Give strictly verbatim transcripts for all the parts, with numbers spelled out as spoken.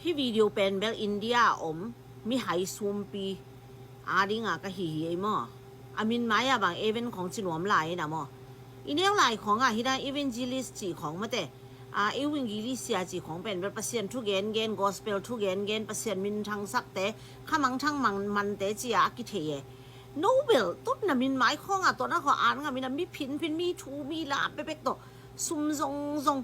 Hih video pen bel India a om mihai sumpi adinga ka hi hi ei maw. A min mai a bang Evan khong ci nuam lai ina maw. I neu lai khong a hina evangelist ci khong mate, a evangelist sia ci khong pen bel Pasian thu gen gen, gospel thu gen gen, Pasian min thangsakte, khamang thang mang mante ci a a kithei e. No bel tut na min mai khong a tawh na kho an nga mina mi phin phin mi thu mi la pepek tawh sum zong zong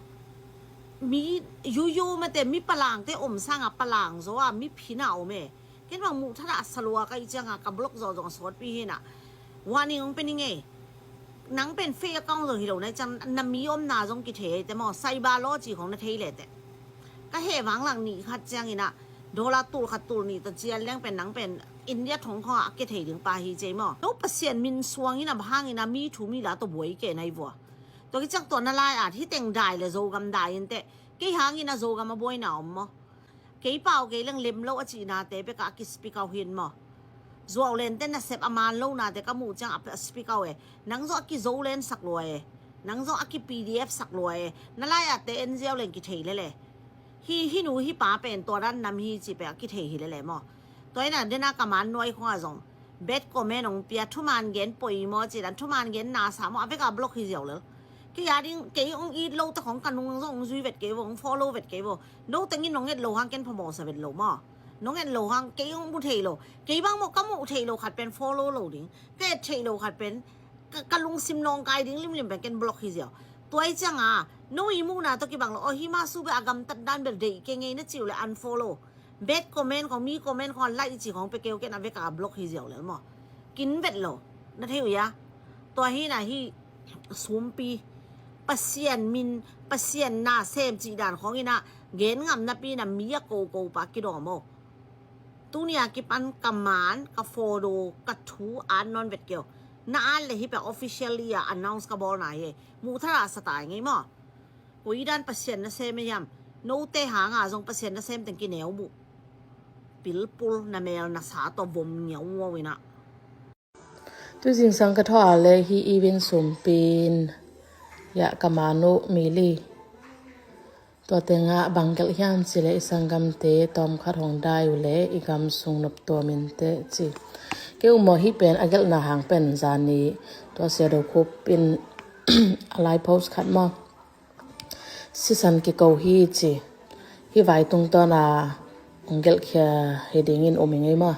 mi yuyu mate mi palangte om sanga palang zo a mi phina om e. Ken bang muh thada a salua ka i cianga ka block zo zong sawtpi hina. Warning ong pening e. Nang pen fake account zo hi lo na i ciang na mi omna zong kithei te maw cyber law ci khong na thei le te. Ka heh vang lang ni khat ciang ina dollar tul khat tul ni ta cian leng pen nang pen India thong khong a kithei ding pa hi cei maw. No Pasian min suang ina bahang ina mi thu mi la to buai ke nai vua. To ki ciang to na lai at hi teng dai le Zogam dai in te. Kei hang ina Zogam a buai na om maw. Kei pau kei leng lem lo a cina te peka a ki speak out hin maw. Zuau len te na sep a man lo na te ka muh ciang a speak out e. Nang zo a ki zo len sak lua e. Nang zo a ki P D F sak lua e. Na lai a te en ziau leng ki thei lele. Hi hi nu hi pa pen tua dan nam hi ci pe a ki thei hi lele maw. Tua ina dena ka man nuai khong a zong. Bad comment ong pia thuman gen poi maw ci dan thuman gen na sa maw a veka block hi ziau lel. Kei a ding kei ong it lo ta khong ka nung zong ong zui vet kei vo ong follow vet kei vo. No tengin nong et lo hang ken phamawh sa vet lo maw. Nong et lo hang kei ong mu thei lo. Kei bang maw ka mu thei lo khat pen follow lo ding. Ka et thei lo khat pen ka, ka lungsim nong kai ding limlim pen ken block hi ziau. Tuai cianga no i muhna to kibang lo. O hi ma su be a gamtat dan bel dei ke ngei na ciu le unfollow. Bad comment khong mi comment khong like ci khong pe keu ken a veka block hi ziau lel maw. Kin vet lo. Na thei uya. Tua hi na hi sumpi Pasian min Pasian na sem ci dan khong ina gen ngam napi na mi a ko ko pa kidawm o. Tunia kipan ka man ka photo ka thu an non vet keu. Na an le hi pe officially a announce ka bawl na hi. Muh thara sa tai ngei maw. Koi dan Pasian na sem e hiam. Note hanga zong Pasian na sem teng ki neu buh. Pilpul na mel na sa to vom ngiau ngiau ina. Tu zingsang ka thaw a le hi i vin sumpin ya ka manu mi li. Tua tenga bang gelh hiam ci le i sanggamte tawm khat hong dai uh le i gam sung nop tua minte ci. Kei uh maw hi pen a gelhna hang pen zani tua sia do khup in a lai post khat maw. Sisan kiko hi ci. Hi vai tungtawn a ong gelhkhia hi dingin um i ngei maw.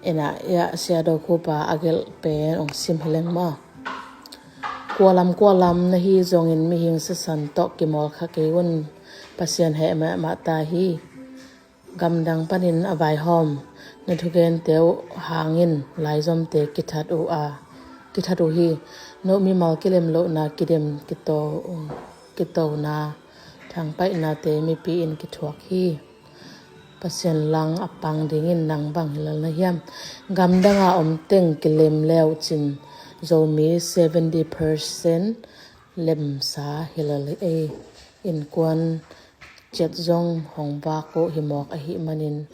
Ina ya sia do khupa a gelh pen ong sim hi leng maw. Kualam kualam na hi zongin mihing sisan tawh kimawl kha kei un. Pasian heh mahmah ta hi. Gamdang panin a vaihawm na thugente uh hangin laizomte kithat uh a kithat uh hi. No mimal kilem lohna kidem kito kitona thangpaihnate mipi in kithuak hi. Pasian lang a pang dingin nang bang hilal na hiam. Gamdanga om teng kilem leu cin Zomi seventy percent lemsa hilal ei. Innkuan ciat zong hong vak uh hi mawk ahi manin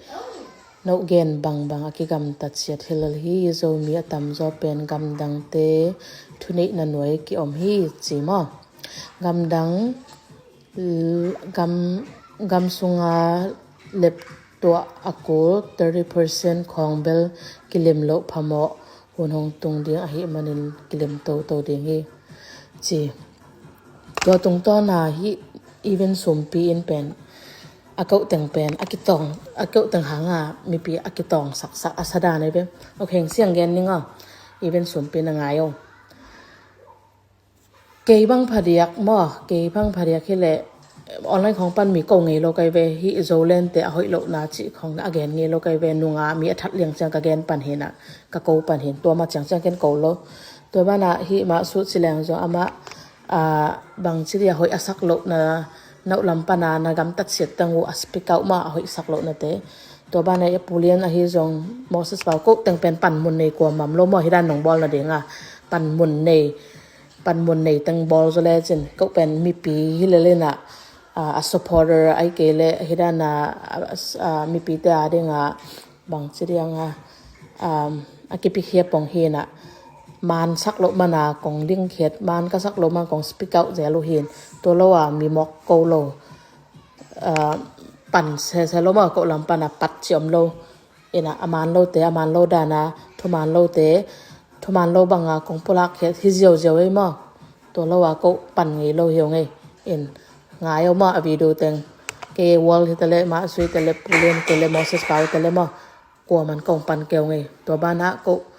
nohgen bangbang a kigamtat ciat hilal hi. Zomi a tamzaw pen gamdangte thuneihna nuai kiom hi ci maw. Gamdang gam gam sunga leptuah a kul thirty percent khawng bel kilim loh phamawh hun hong tung ding ahi manin kilim toto ding hi ci. Tua tungtawna hi event sumpi in pen a koh teng pen a kitawng a koh teng hanga mipi a kitawng saksak a sada nei ve. Ok, heng siang gen ning a event sumpi na ngai o. Kei bang phadiak maw, kei bang phadiak hi leh online khong pan mi ko ngei lo kai ve, hi Zoland te a hoih lohna cih khong a gen ngei lo kai ve, nunga mi a that liang ciang ka gen pan hi na, ka ko pan hi, tua ma ciang ciang ken ko lo. Tua bana hi ma su ci leng zong ama bang ci dia hoih a sak lohna, nauh lam pana na gamtat siat tang uh a speak out ma a hoih sak lohna te. Tua bana a pulian ahi zong Moses pau ko teng pen pan mun nei kua mam lo maw hi dan nong bawl na dinga pan mun nei. Panmun nei teng bawl zaw lecin koh pen mipi hi lelin ah a supporter ai kei le hi dan a mipi te a ding a bang ci diang a a kipi khia pong hi na man sak loh mana kong ding khiat man ka sak loh man kong speak out zel uh hin tua lo a mi mok ko lo. pan sese lo maw, ko lam pana pat ci om lo. Ina a man lote a man lo dana, thuman lote thuman lo banga kong pulak hi ziauziau ei maw. Tua lo a ko pan ngei lo hi ong ei. In ngai o maw a video teng. Ke World hi tale, Mah Sui tale, Pulen tale, Moses Pau tale maw. Kua man kong pan kei ong ei. Tua bana ko